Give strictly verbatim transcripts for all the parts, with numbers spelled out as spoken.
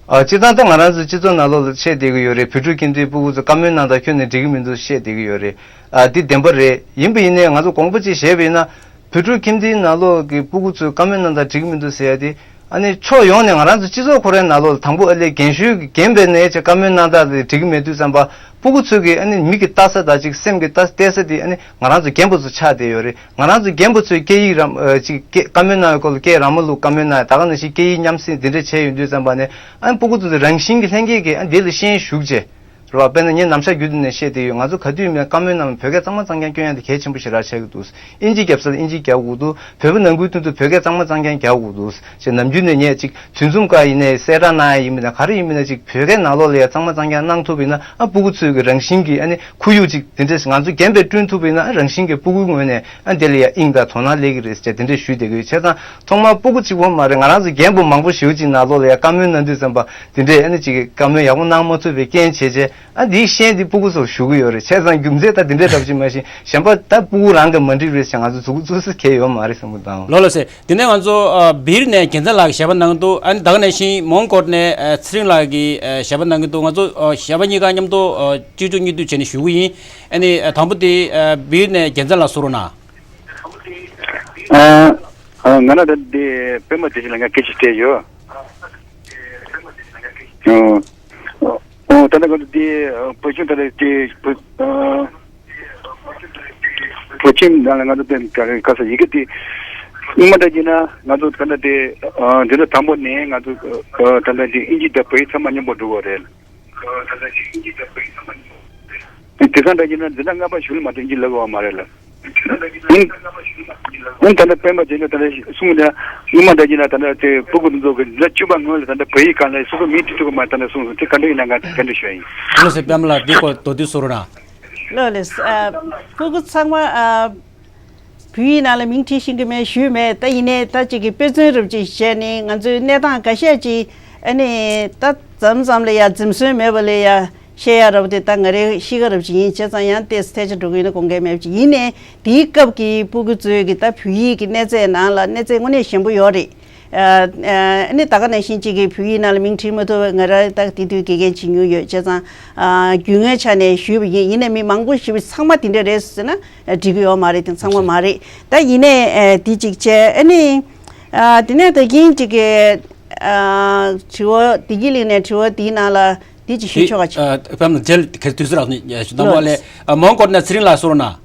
ཨ། སྤྱིར་བཏང་ད་ང་རང་ཚོ་སྤྱི་ཚོགས་ནང་ལོགས་ལ་བཤད་བསྡད་ཀྱི་ཡོད་རེད། བོད་ཕྲུག་ཁྱིམ་སྡེའི་སྤུ་གུ་ཚོ་བཀའ་མོལ་གནང་དང་ཁྱོན་ནས་འགྲིག་གི་མི་འདུག་བཤད་བསྡད་ཀྱི་ཡོད་རེད། ཨ། འདི་བདེན་པ་རེད། ཡིན་པ་ཡིན་ནའི་ང་ཚོ་དགོངས་པ་གཅིག་བཞེས་པ་ཡིན་ན། བོད་ཕྲུག་ཁྱིམ་སྡེའི་ནང་ལོགས་ཀྱི་སྤུ་གུ་ཚོས་བཀའ་མོལ་གནང་དང་འགྲིག་གི་མི་འདུག་ཟེར་ཡ་དེ། ཨ་ནི་ཕྱོགས་ཡོངས་ནས་ང་རང་ཚོ་སྤྱི་ཚོགས་ཁོ་རའི་ནང་ལོགས་ལ་དང་པོ་ཨ་ལས་རྒན་གཞོན་གྱི་རྒན་པའི་ནས་ཆེ་བཀའ་མོལ་གནང་སྟངས་དེ་འགྲིག་གི་མེད་དུས་ཙམ་པ། སྤུ་གུ་ཚོས་ཀྱི་ཨ་ནི་མིག་གིས་ལྟ་ས་དང་ཅིག་སེམས་ཀྱིས་ལྟ་བལྟས་ས་དེ་ཨ་ནི་ང་རང་ཚོ་རྒན་པོ་ཚོ་ཆགས་བསྡད་ཡོད་རེད། ང་རང་ཚོ་རྒན་པོ་ཚོས་སྐད་ཡིག་རམ་ཨ་ཅིག་སྐད་བཀའ་མོལ་གནང་བའི་སྐོར་ལ་སྐད་རང་མ་བླུགས་བཀའ་མོལ་གནང་ཡ། ད་ག་ནང་བཞིན་སྐད་ཡིག་མཉམ་བསྲེས་འདི་འདྲ་བྱས་ཡོང་དུས་ཙམ་པ་ནས། ཨ་ནི་སྤུ་གུ་ཚོ་དེ་རང་བཞིན་གྱི་ལྷན་སྐྱེས་ཀྱིས་ཨ་འདི་ལ་ཤེས་ཡོན་ཞུགས་བྱས། རེད་བ། དཔེར་ན་ངས་ནམ་ཞག་རྒྱུན་དུ་ནས་བཤད་བསྡད་ཡོད། ང་ཚོ་ག་དུས་ཡིན་ན་བཀའ་མོལ་གནང་བའི་བོད་སྐད་གཙང་མ་གཙང་རྐྱང་སྐྱོན་ཡ་དེ་གལ་ཆེན་པོ་ཞེ་དྲག་ཆགས་ཀྱི་འདུག་ཨིན་ཇི་རྒྱབ་ས་ལ་ཨིན་ཇི་རྒྱག་དགོས་འདུག་བོད་པ་ནང་ཁུལ་དོན་དུ་བོད་སྐད་གཙང་མ་གཙང་རྐྱང་རྒྱག་དགོས་འདུག་ཅེས་ནམ་རྒྱུན་ནས་ངས་ཅིག་དུས་མཚུངས་ཀ་ཡིན་ནའི་གསལ་བསྒྲགས་གནང་ཡ་ཡིན་མིན་ན། ག་རེ་ཡིན་མིན་ན། ཅིག་བོད་སྐད་ནང་ལོགས་ལ་ཡ་གཙང་མ་གཙང་རྐྱང་གནང་ཐུབ་ཡིན་ན། ཨ་སྤུ་གུ་ཚོའི་གི་རང་བཞིན་གྱིས་ཨ་ནི་ཁོར་ཡུག་ཅིག་དེ་འདྲས་ང་ཚོ་རྒན་པས་བསྐྲུན་ཐུབ་ཡིན་ན། ཨ་རང་བཞིན་གྱིས་སྤུ་གུའི་ངོས་ནས་ཨ་དེ་ལ་ཡ་དབྱིངས་དང་དོ་སྣང་སླེབས་ཀྱི་རེད་ཅེས་དེ་འདྲས་ཞུས་བསྡད་ཀྱི་ཡོད། བྱས་ཙང་ཐོག་མར་སྤུ་གུ་གཅིག་པོ་མ་རེད། ང་རང་ཚོ་རྒན་པོ་མང་པོ་ཞེ་པོ་ཅིག་ནང་ལོགས་ལ་ཡ་བཀའ་མོལ་གནང་དུས་ཙམ་པ། དེ་འདྲས་ཨ་ནི་ཅིག་བཀའ་མོལ་ཡག་པོ་གནང་མ་ཐུབ་པའི་རྐྱེན་བྱས་བྱས། ཨ་འདིའི་ཤན་འདི་སྤུ་གུ་ཚོར་ཞུགས་ཀྱི་ཡོད་རེད། བྱས་ཙང་རྒྱུ་མཚན་ད་འདི་འདྲས་འདྲ་པོ་ཅིག་མ་གཞི་གཞན་པ་ད་སྤུ་གུ་རང་གི་མ་འགྲིག་རེད་ཟེར་ང་ཚོ་མཛུབ་གུ་བཙུགས་ས་གང་ཡང་ཡོད་མ་རེད་བསམ་གྱི་འདུག་ལགས་ལགས་སེ། དེ་ནས་ང་ཚོ་ཨ་སྦིར་ནས་རྒྱལ་མཚན་ལགས་ཀྱིས་ཞལ་པར་གནང་གི་འདུག་ཨ་ནི་ད་ག་ནང་བཞིན་མོན་གྷོ་ནས་ཨ་ཚེ་རིང་ལགས་ཀྱིས་ཨ་ཞལ་པར་གནང་གི་འདུག་ང་ཚོ་ཨ་ཞལ་པར་གཉིས་ཀ་མཉམ་དུ་ཨ་གཅིག་མཇུག་གཉིས་མཐུད་བྱས་ནས་ཞུ་གི་ཡིན། ཨ་ནི་ཨ་དང་པོ་དེ་ཨ་སྦིར་ནས་རྒྱལ་མཚན་ལགས་གསུང་རོགས་གནང་། ཨ་ཨ་ང་རང་ད་འདི་པད་མ་བདེ་ཆེན་ལ་ང་སྐད་ཆ་དྲིས་ཡོད། ཨོ། ཨོ། ད་ལྟ་ང་ཚོ་འདི་བོད་ཁྱིམ། ད་ལྟ་འདི་བོད་ཨ་བོད་ཁྱིམ་ནང་ལ་ང་ཚོ་འདི་ག་རེ་ག་ས་ཡི་གེ་འདི་སྔོན་མ་འདྲ་ཡིན་ན་ང་ཚོ་ད་ལྟ་འདི་ཨ་འདི་ལ་དང་པོ་ནས་ང་ཚོ་ཨ་ད་ལྟ་འདི་ཨིན་ཇི་དང་བོད་ཡིག་ཚང་མ་མཉམ་པོ་འགྲོ་གི་རེད། དེང་སང་འདྲ་ཡིན་ན་འཛིན་གྲྭ་ལྔ་པ་གཞུག་ལ་མ་གཏོགས་ཨིན་ཇི་བསླབ་ཡོད་མ་རེད་ལ། ཨང་། ཨང་། ད་ལྟ་སྤེན་པ་རྒྱལ་མཚན་ད་ལྟ་གསུངས་ན། སྔོན་མ་འདྲ་ཡིན་ན་ད་ལྟ་དེ་སྤུ་གུ་འདི་ཚོ་གི་འཛིན་གྲྭ་བཅུ་པ་སྔོན་ལ་ད་ལྟ་བོད་ཡིག་སྒང་ལ་སོ་སོ་མིང་བྲིས་ཐུབ་ཀྱི་མ་རེད་ད་ལྟ་གསུངས་སོང་། དེ་ག་འདྲ་ཡིན་ན་ང་དེ་ག་འདྲ་ཞུ་ཡ་ཡིན། ལགས་སེ། པད་མ་ལགས་འདི་སྐོར་མདོར་བསྡུས་གསུང་རོགས་གནང་། ལགས་ལགས། ཨ་སྤུ་གུ་ཚང་མ་ཨ་བོད་ཡིག་ནང་ལ་མིང་བྲིས་ཤེས་ཀྱི་མེད་ཞུས་མེད། ད་ཡིན་ནའི་ད་ཅིག་གི་དཔེ་མཚོན་རབ་ཅིག་བྱས་ནས་ང་ཚོའི་གནས་སྟངས་འགའ་ཤས་ཅིག་ཨ་ནི་ད་མཚམས་མཚམས་ལ་ཡ་འཛེམ་ཟོན་མེད་པ་ལ་ཡ་བཤད་ཡ་རབ་དེ་ད་ང་རའི་གཤིས་ཀ་རབ་ཅིག་ཡིན། བྱས་ཙང་ཡང་ཏོག་ཙམ་ཐལ་ཆ་འགྲོ་གི་ཡིན་ན་དགོངས་འགལ་མེད་པ་ཅིག་ཡིན་ནའི་དེའི་སྐབས་ཀྱི་སྤུ་གུ་ཚོའི་གི་ད་བོད་ཡིག་གི་གནས་ཚད་ནང་ལ་གནས་ཚད་དངོས་གནས་ཞན་པོ་ཡོད་རེད། ཨ་ནི་ད་ག་ནང་བཞིན་གཅིག་གིས་བོད་ཡིག་ནང་ལ་མིང་བྲིས་མ་ཐུབ་པ་ང་རང་ད་དེ་དུས་དགེ་རྒན་བྱེད་མྱོང་ཡོད། བྱས་ཙང་ཨ་རྒྱུས་མངའི་ཆ་ནས་ཞུས་པ་ཡིན། ཡིན་ནའི་མི་མང་པོ་ཞིག་ཚང་མ་དེ་འདྲ་རེད་ཟེར་ན་འགྲིག་གི་ཡོད་མ་རེད། དེ་ཚང་མ་མ་རེད། ད་ཡིན་ནའི་ཨ་དེ་གཅིག་བྱས། ཨ་ནི་ཨ་དེ་ནས་ད་གིན་གཅིག་གི་ཨ་དྲི་བ་བདེ་སྐྱིད་གླིང་ནས་དྲི་བ་དེའི་ནང་ལ་དེ་གཅིག་ཞུ་ཆོག་ག་ཅིག་ཨ་པད་མ་རྒྱལ་གྱི་དུས་ཚོད་རག་ནས་ཞུ་དང་པོ་ལས་ཨ་མོན་གྷོ་ནས་ཚེ་རིང་ལགས་གསུང་རོགས་གནང་།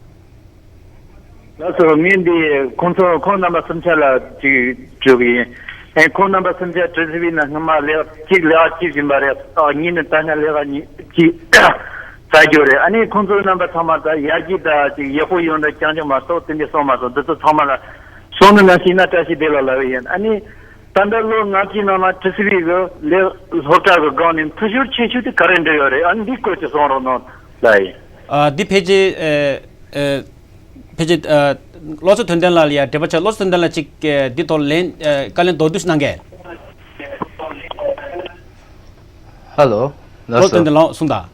ལགས་སོ། ངས་འདི་ཁོང་ཚོ་ཁོང་རྣམ་པ་གསུམ་ཆ་ལ་ཅིག་དྲི་གི་ཡིན། ཨེ་ཁོང་རྣམ་པ་གསུམ་ཆ་དྲི་ཟེར་བས་ན་སྔོན་མ་ལས་གཅིག་ལས་ཀ་བྱེད་བཞིན་པ་རེད། ཨ་གཉིས་ནི་ད་ལྟ་ལས་ཀ་གཉིས་གཅིག་བཙལ་རྒྱུ་རེད། ཨ་ནི་ཁོང་ཚོ་རྣམ་པ་ཚང་མ་ད་ཡར་རྒྱས་ད་ཅིག་ཡག་པོ་ཡོང་ད་རྐྱང་རྐྱང་མ་གཏོགས་དེ་འདྲ་གསུངས་མ་སོང་། འདི་ཚོ་ཚང་མ་ལ་གསུང་ནི་ན་ཤེས་ན་བཀྲ་ཤིས་བདེ་ལ་ལབ་ཡིན། ཨ་ནི་ད་ལྟ་ལོ་ལྔ་བཅུའི་ནང་ལ་དྲི་ཟེར་བས་གི་ལས་སློབ་གྲྭ་གི་སྒང་ནས་འཐུས་ཤོར་ཆེ་ཤོས་དེ་ག་རེ་འདྲ་ཡོད་རེད། ཨ་ནི་འདི་སྐོར་ཅིག་གསུང་རོགས་གནང་ལབ་ཡིན། ཨ་འདི་ཕལ་ཆེར་ཨ་ཨ། ཕལ་ཆེར་ཨ་བློ་བཟང་དོན་ལྡན་ལགས་ལ་ཡང་འབྲེལ་བ་ཆགས། བློ་བཟང་དོན་ལྡན་ལགས་ཅིག་ཨ་འདི་ཐོག་ལན་ཨ་བཀའ་ལན་མདོར་བསྡུས་ཤིག་གནང་གས། ཧ་ལོ། ལགས་སོ། བློ་བཟང་དོན་ལྡན་ལགས་གསུངས་དང་།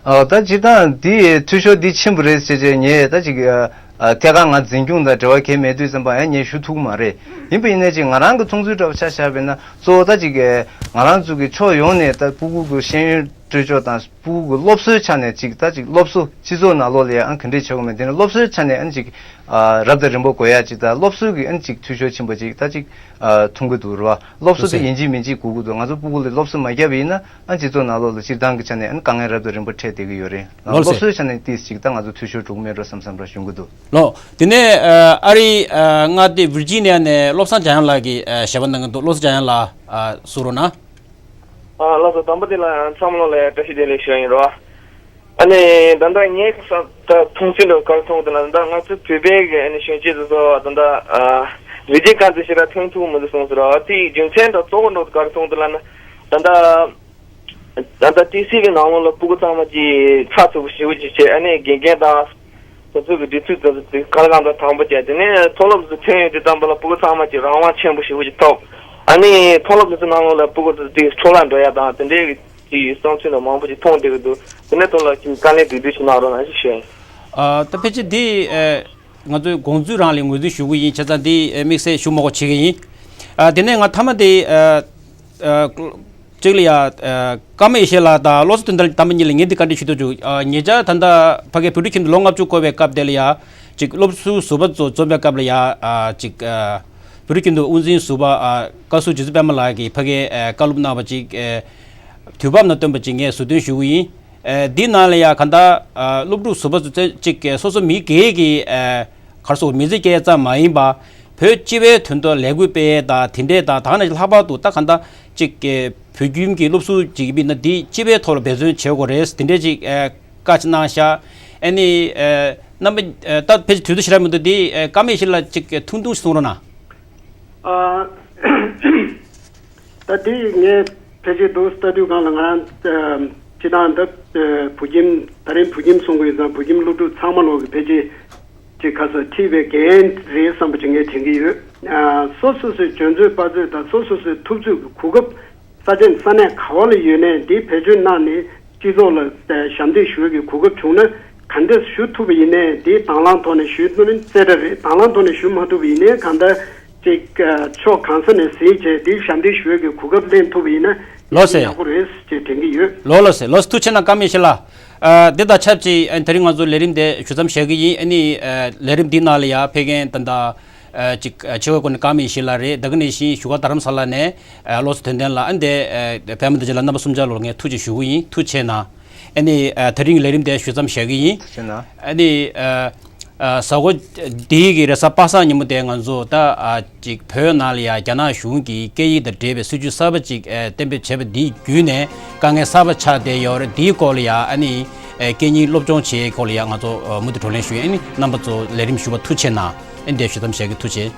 ཨ་ད་སྤྱིར་བཏང་འདི་འཐུས་ཤོར་འདི་ཆེན་པོ་རེད་ཟེར་བྱས་ངས་ད་ཅིག་ཨ་ཨ་ཐད་ཀར་ང་འཛིན་སྐྱོང་དང་འབྲེལ་བ་གལ་མེད་དུས་ཙམ་པ་ཡང་ངས་ཞུ་ཐུབ་ཀྱི་མ་རེད། ཡིན་པ་ཡིན་ནའི་ཅིག་ང་རང་གི་མཐོང་ཚུལ་འདྲ་བོ་ཆ་བཞག་པ་ཡིན་ན། གཙོ་བོ་ད་ཅིག་ཨ་ང་རང་ཚོ་གི་ཕྱོགས་ཡོངས་ནས་ད་སྤུ་གུ་གི་ཤེས་ཡོན་སྤྲོད་ཕྱོགས་དང་། སྤུ་གུ་གི་སློབ་གསོའི་ཆ་ནས་ཅིག་ད་ཅིག་སློབ་གསོ་སྤྱི་ཚོགས་ནང་ལོགས་ལ་ཡང་ཨ་ག་འདྲས་བྱེད་དགོས་མིན། དེ་ནས་སློབ་གསོའི་ཆ་ནས་ཨ་ཅིག་ཨ་རབ་དང་རིམ་པ་དགོས་ཡ་ཅིག་དང་། སློབ་གསོ་གི་ཨ་ཅིག་འཐུས་ཤོར་ཕྱིན་པ་ཅིག་ད་ཅིག་ཨ་མཐོང་གི་འདུག་རེད་བ། སློབ་གསོ་དེ་ཡིན་གཅིག་མིན་གཅིག་དགོས་ཀྱི་འདུག་ང་ཚོ་སྤུ་གུ་ལ་སློབ་གསོ་མ་བརྒྱབ་པ་ཡིན་ན་ཨ་སྤྱི་ཚོགས་ནང་ལོགས་ལ་སྤྱིར་བཏང་གི་ཆ་ནས་ཨ་དཀའ་ངལ་རབ་དང་རིམ་པ་འཕྲད་བསྡད་ཀྱི་ཡོད་རེད་ལ། སློབ་གསོའི་ཆ་ནས་ཏིས་ཅིག་ད་ང་ཚོ་འཐུས་ཤོར་འགྲོ་གི་མེད་འགྲོ་བསམ་བསམ་འདྲ་བྱུང་གི་འདུག་ལོ། དེ་ནས་ཨ་རི་མངའ་སྡེ་ཝིར་ཇི་ནི་ཡ་ནས་བློ་བཟང་འཇམ་དབྱངས་ལགས་ཀྱིས་ཨ་ཞལ་པར་གནང་གི་འདུག་བློ་བཟང་འཇམ་དབྱངས་ལགས་ཨ་གསུང་རོགས་གནང་། ཨ་ལགས་སོ། དང་པོ་དེ་ལ་ཡང་ཚང་མ་ལོ་ལ་ཡང་བཀྲ་ཤིས་བདེ་ལེགས་ཞུ་ཡ་ཡིན་རོ། ཨ་ནི་ད་ལྟ་ངའི་ས་ད་མཐོང་ཚུལ་འདྲ་ག་རེ་མཐོང་འདུག་ན། ད་ལྟ་ང་ཚོ་བོད་པའི་གི་ཨ་ནི་གཞོན་སྐྱེས་ཚོ་ཚོ་ད་ལྟ་ཨ་ལས་བྱེད་རྐང་འཛིན་ཞེ་དྲག་ཐོན་ཐུབ་མི་འདུག་གསུངས་སོང་ར། དེའི་རྒྱུ་མཚན་འདྲ་གཙོ་བོ་འདྲ་ག་རེ་མཐོང་འདུག་ལབ་ན། ད་ལྟ་ད་ལྟ་ཏི་སི་གི་ནང་ལོགས་ལ་སྤུ་གུ་ཚང་མ་གི་ཚགས་ཚུད་པོ་ཞེ་པོ་ཅིག་བྱས། ཨ་ནི་དགེ་རྒན་དང་། ང་ཚོ་གི་སྒྲིག་འཛུགས་དེ་ཚོ་དེ་གང་ལ་གང་འཚམ་དྲག་དམ་པོ་བྱས། དེ་ནས་མཐོ་སློབ་ཚོ་ཐོན་ཡོང་དུས་ཙམ་པ་ལ་སྤུ་གུ་ཚང་མ་གི་རང་དབང་ཆེན་པོ་ཞེ་པོ་ཅིག་ཐོབ། ཨ་ནི་མཐོ་སློབ་དེ་ཚོ་ནང་ལོགས་ལ་སྤུ་གུ་ཚོ་དེ་འཕྲོ་བརླག་འགྲོ་ཡ་དང་དེ་འདྲའི་གི་བསམ་ཚུལ་འདྲ་མང་པོ་ཅིག་མཐོང་བསྡད་ཀྱི་འདུག་དེ་ནས་ཐོག་ལ་ཅིག་དཀའ་ལས་སྡུག་སྡུག་ཅིག་གནང་རོགས་གནང་ཞེས་ཞུ་ཡིན། ཨ་ད་ཕལ་ཆེར་འདི་ཨ་ང་ཚོའི་དགོངས་ཚུལ་རང་ལ་ངོས་འཛིན་ཞུ་གི་ཡིན། བྱས་ཙང་འདི་ཨ་དམིགས་བསལ་ཞུ་མ་དགོས་བྱེད་ཀྱི་ཡིན། ཨ་དེ་ནས་ང་མཐའ་མ་དེ་ཨ་ ཨ་གཅིག་ལ་ཡ་ཨ་ཀརྨ་ཡེ་ཤེས་ལགས་དང་བློ་བཟང་དོན་ལྡན་དམ་པ་གཉིས་ལ་ངས་འདི་བཀའ་འདྲི་ཞུ་འདོད་བྱུང་། ཨ་ཉེ་ཆར་ད་ལྟ་ཕ་གི་བོད་ཕྲུག་ཁྱིམ་དུ་ལོ་ལྔ་བཅུ་འཁོར་བའི་སྐབས་དེ་ལ་ཡ་ཅིག་སློབ་ཟུར་ཟུར་པ་ཚོ་འཛོམས་པའི་སྐབས་ལ་ཡ་ཨ་ཅིག་ཨ་བོད་ཕྲུག་ཁྱིམ་དུ་དབུ་འཛིན་ཟུར་པ་ཨ་བཀའ་ཟུར་རྗེ་བཙུན་པད་མ་ལགས་ཀྱིས་ཕ་གི་ཨ་བཀའ་སློབ་གནང་བ་ཅིག་ཨ་དུས་བབ་ནང་བཏོན་པ་ཅིག་ངས་ཟུར་འདོན་ཞུ་གི་ཡིན། ཨ་འདི་ནང་ལ་ཡ་ག་ད་ཨ་སློབ་ཕྲུག་ཟུར་པ་ཚོ་ཅིག་ཨ་སོ་སོ་མི་སྒེར་གྱི་ཨ་ག་རེ་ཟེར་མི་ཚེ་སྐྱེལ་ཙམ་མ་ཡིན་པ། བོད་སྤྱི་པའི་དོན་དུ་ལས་འགུལ་སྤེལ་ཡས་དང་དེ་འདྲས་དང་ད་ག་ནང་བཞིན་ལྷག་པར་དུ་ད་ག་ད་ཅིག་གི་བོད་ཁྱིམ་གྱི་སློབ་ཟུར་ཅིག་ཡིན་ན་འདི་སྤྱི་པའི་ཐོག་ལ་འབད་བརྩོན་བྱེད་དགོས་རེད། དེ་འདྲས་ཅིག་ཨ་བཀའ་ཅིག་གནང་ཤག་ཨ་ནི་ཨ་རྣམ་པ་ཨ་ད་ཕལ་ཆེར་དུས་ཚོད་ཞེ་དྲག་མི་འདུག་འདི་ཨ་ཀརྨ་ཡེ་ཤེས་ལགས་ཅིག་ཐུང་ཐུང་ཞིག་གསུང་རོགས་གནང་། ཨ། ད་དེ་ངས་ཕལ་ཆེར་འདུག་ལྟ་དུས་སྒང་ལ་ང་རང་ཨ་སྤྱི་བཏང་ད་ཨ་བོད་ཁྱིམ་ད་རིང་བོད་ཁྱིམ་གསུང་གི་ཡོད་ཙང་བོད་ཁྱིམ་སློབ་ཕྲུག་ཚང་མ་ལོག་གི་ཕལ་ཆེར་ཅིག་ག་ཚོད་ཁྲིད་པའི་འགན་རེད་བསམ་པ་ཅིག་ངས་དྲན་གྱི་ཡོད། ཨ་སོ་སོ་སོའི་འཇོན་ཚོད་དཔའ་ཚོད་དང་སོ་སོ་སོའི་ཐུབ་ཚོད་ཀྱི་གོ་སྐབས་ས་ཆ་ས་གནས་ག་བ་ལ་ཡོད་ནའི་འདི་བེད་སྤྱོད་གནང་ནས་སྤྱི་ཚོགས་ལ་ཨ་ཞབས་འདེགས་ཞུ་གི་གོ་སྐབས་བྱུང་ན་ག་འདྲས་ཞུ་ཐུབ་པ་ཡིན་ནའི་འདི་དང་བླངས་ཐོག་ནས་ཞུ་ཐུབ་ན་རྩེ་གྲ་རེད། དང་བླངས་ཐོག་ནས་ཞུ་མ་ཐུབ་པ་ཡིན་ནའི་གང་ལྟར་ཅིག་ཨ་ཕྱོགས་གང་ས་ནས་གཟིགས་བྱས་འདི་ཞབས་འདེགས་ཞུ་གི་གོ་སྐབས་ལེན་ཐུབ་པ་ཡིན་ན་ལོ་ཟེར། ཡག་པོ་རེད་ཅེས་དྲན་གྱི་ཡོད། ལོ་ལོ་ཟེར། ལོ་ཟེར། ཐུགས་རྗེ་གནང་། ཀརྨ་ཡེ་ཤེས་ལགས། ཨ་འདི་དང་ཆབས་ཅིག་ཨ་དེ་རིང་ང་ཚོ་ལས་རིམ་དེ་ཞུ་མཚམས་བཞག་གི་ཡིན། ཨ་ནི་ཨ་ལས་རིམ་འདི་ནང་ལ་ཡ་ཕེབས་མཁན་ད་ལྟ་ཨ་ཅིག་ཨ་ཆེ་བའི་སྐོར་ནས་ཀརྨ་ཡེ་ཤེས་ལགས་རེད། ད་ག་ནང་བཞིན་བཞུགས་སྒར་རྡ་རམ་ས་ལ་ནས་ཨ་བློ་བཟང་དོན་ལྡན་ལགས། ཨ་འདི་ཨ་པད་མ་བདེ་ཆེན་ལགས། རྣམ་པ་གསུམ་ཆ་ལོ་ལ་ངས་ཐུགས་རྗེ་ཞུ་གི་ཡིན། ཐུགས་རྗེ་གནང་། ཨ་ནི་ཨ་དེ་རིང་ལས་རིམ་དེ་ཞུ་མཚམས་བཞག་གི་ཡིན། ཐུགས་རྗེ་གནང་། ཨ་ནི་ཨ་ཨ་གཟའ་འཁོར་འདིའི་གི་རེས་གཟའ་པ་སངས་ཉིན་མོ་དེ་ང་ཚོ་ད་ཨ་ཅིག་བོད་ནང་ལ་ཡ་རྒྱ་ནག་གཞུང་གིས་སྐད་ཡིག་དང་འབྲེལ་བའི་སྲིད་བྱུས་གསར་པ་ཅིག་ཨ་གཏན་འབེབས་བྱས་པ་འདིའི་བརྒྱུད་ནས་དཀའ་ངལ་གསར་པ་ཆགས་བསྡད་ཡོད་རེད། འདིའི་སྐོར་ལ་ཡ་ཨ་ནི་ཨ་སྐད་གཉིས་སློབ་སྦྱོང་བྱེད་སྐོར་ལ་ཡ་ང་ཚོ་ཨ་མུ་མཐུད་བགྲོ་གླེང་ཞུ་ཡིན། ཨ་ནི་རྣམ་པ་ཚོ་ལས་རིམ་ཞུ་བར་ཐུགས་རྗེ་གནང་། ཨ་ནི་དེ་ཞུ་མཚམས་བཞག་གི། ཐུགས་རྗེ།